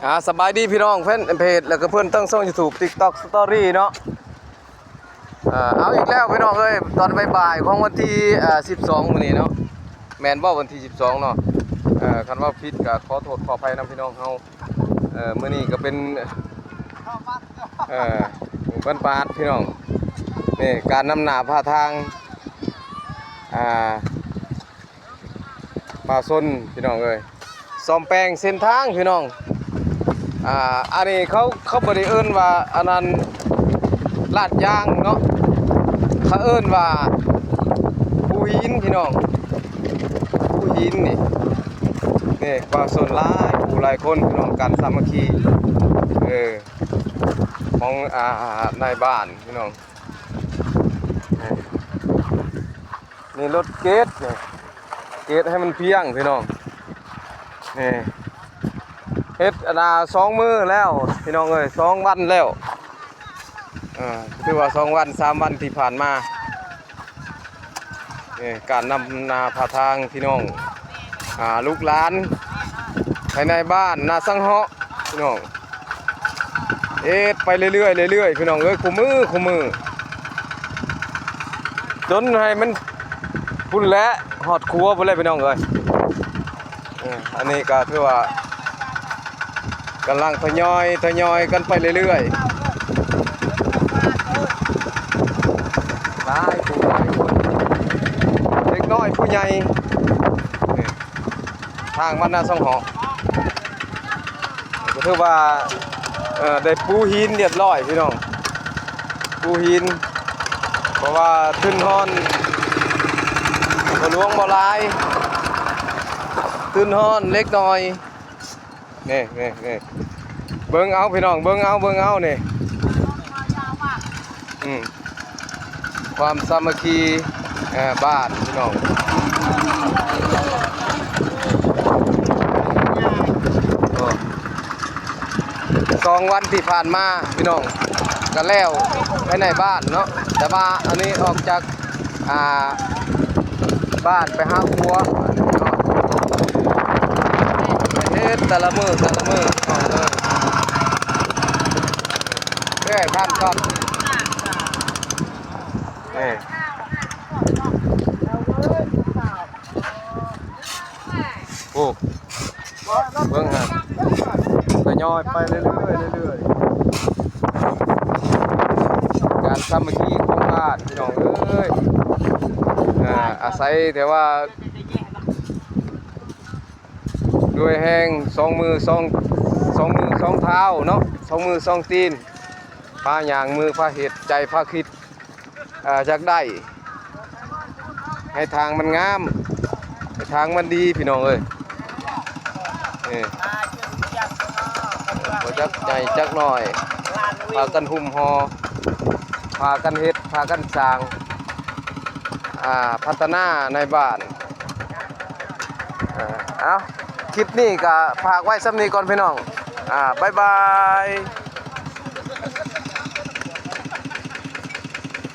ອ່າ ສະບາຍດີພີ່ນ້ອງແຟນເພຈ ແລ້ວກໍເພື່ອນທາງຊ່ອງ YouTube TikTok Story ເນາະ. ເອີ ເອົາອີກແລ້ວພີ່ນ້ອງເອີຍ ຕອນບ່າຍໆຂອງວັນທີ ເອີ ສິບສອງ ມື້ນີ້ເນາະ ແມ່ນບໍ່ ວັນທີສິບສອງເນາະ. ເອີ ຄັນເວົ້າຜິດກໍຂໍໂທດຂໍອະໄພນຳພີ່ນ້ອງເຮົາ. ເອີ ມື້ນີ້ກໍເປັນ ເອີ ວັນບາດພີ່ນ້ອງ ນີ້ການນຳໜ້າພາທາງ ອ່າ ປະຊາຊົນພີ່ນ້ອງເອີຍ ສ້ອມແປງເສັ້ນທາງພີ່ນ້ອງ. ອ່າ ອັນນີ້ເຂົາ ເຂົາບໍ່ໄດ້ເອີ້ນວ່າອັນນັ້ນລາດຢາງເນາະ ເຂົາເອີ້ນວ່າປູຫີນພີ່ນ້ອງ ປູຫີນນີ້. ນີ້ປະຊາຊົນຫຼາຍຜູ້ຫຼາຍຄົນພີ່ນ້ອງ ການສາມັກຄີ ເອີ ຂອງ ອ່າ ນາຍບ້ານພີ່ນ້ອງ. ນີ້ລົດເກດນີ້ ເກດໃຫ້ມັນພຽງພີ່ນ້ອງ. ນີ້ເຮັດອັນນ່າສອງມື້ແລ້ວພີ່ນ້ອງເອີຍ ສອງວັນແລ້ວ. ເອີ ຖືວ່າສອງວັນສາມວັນທີ່ຜ່ານມາ ນີ້ການນຳໜ້າພາທາງພີ່ນ້ອງ ອ່າ ລູກຫຼານພາຍໃນບ້ານນາສັງເຫາະພີ່ນ້ອງ ເຮັດໄປເລື້ອຍໆ ເລື້ອຍໆ ພີ່ນ້ອງເອີຍ ຄູ່ມື້ຄູ່ມື້ ຈົນໃຫ້ມັນພຸ້ນແຫຼະ ຮອດຄົວພຸ້ນແຫຼະພີ່ນ້ອງເອີຍ. ເອີ ອັນນີ້ກໍຖືວ່າກຳລັງທະຍອຍ ທະຍອຍກັນໄປເລື້ອຍໆ ຫຼາຍຜູ້ຫຼາຍຄົນ ເດັກນ້ອຍຜູ້ໃຫຍ່ ນີ້ ທາງບ້ານນາສັງເຫາະ ກໍຖືວ່າ ເອີ ໄດ້ປູຫີນຮຽບຮ້ອຍພີ່ນ້ອງ ປູຫີນ ເພາະວ່າທຶນຮອນບໍ່ຫຼວງບໍ່ຫຼາຍ ທຶນຮອນເລັກນ້ອຍ. ນີ້ ນີ້ ນີ້ ເບິ່ງເອົາພີ່ນ້ອງ ເບິ່ງເອົາ ເບິ່ງເອົານີ້ ອືມ ຄວາມສາມັກຄີ ເອີ ບ້ານພີ່ນ້ອງ ໂອ້ ສອງວັນທີ່ຜ່ານມາພີ່ນ້ອງ ກໍແລ້ວພາຍໃນບ້ານເນາະ ແຕ່ວ່າອັນນີ້ອອກຈາກ ອ່າ ບ້ານໄປຫາຄົວ ເຮັດແຕ່ລະມື້ ແຕ່ລະມື້ ເອີ ເອີຍ ທ່ານກ່ອນ ເອີ ໂອ້ ເບິ່ງຫັ້ນ ທະຍອຍໄປເລື້ອຍໆ ເລື້ອຍໆ ການສາມັກຄີຂອງບ້ານ ພີ່ນ້ອງເອີຍ ອາ ອາໄສແຕ່ວ່າດ້ວຍແຮງສອງມືສອງ ສອງມືສອງເທົ້າເນາະ ສອງມືສອງຕີນ ພາຍ່າງມືພາເຮັດ ໃຈພາຄິດ ເອີ ຢາກໄດ້ ໃຫ້ທາງມັນງາມ ໃຫ້ທາງມັນດີພີ່ນ້ອງເອີຍ ນີ້ ບໍ່ຈັກໃຫຍ່ຈັກນ້ອຍ ພາກັນຫຸ້ມຫໍ່ ພາກັນເຮັດ ພາກັນສ້າງ ອ່າ ພັດທະນາໃນບ້ານ. ເອົາ ຄລິບນີ້ກໍຝາກໄວ້ສ່ຳນີ້ກ່ອນພີ່ນ້ອງ ອາ ບາຍບາຍ.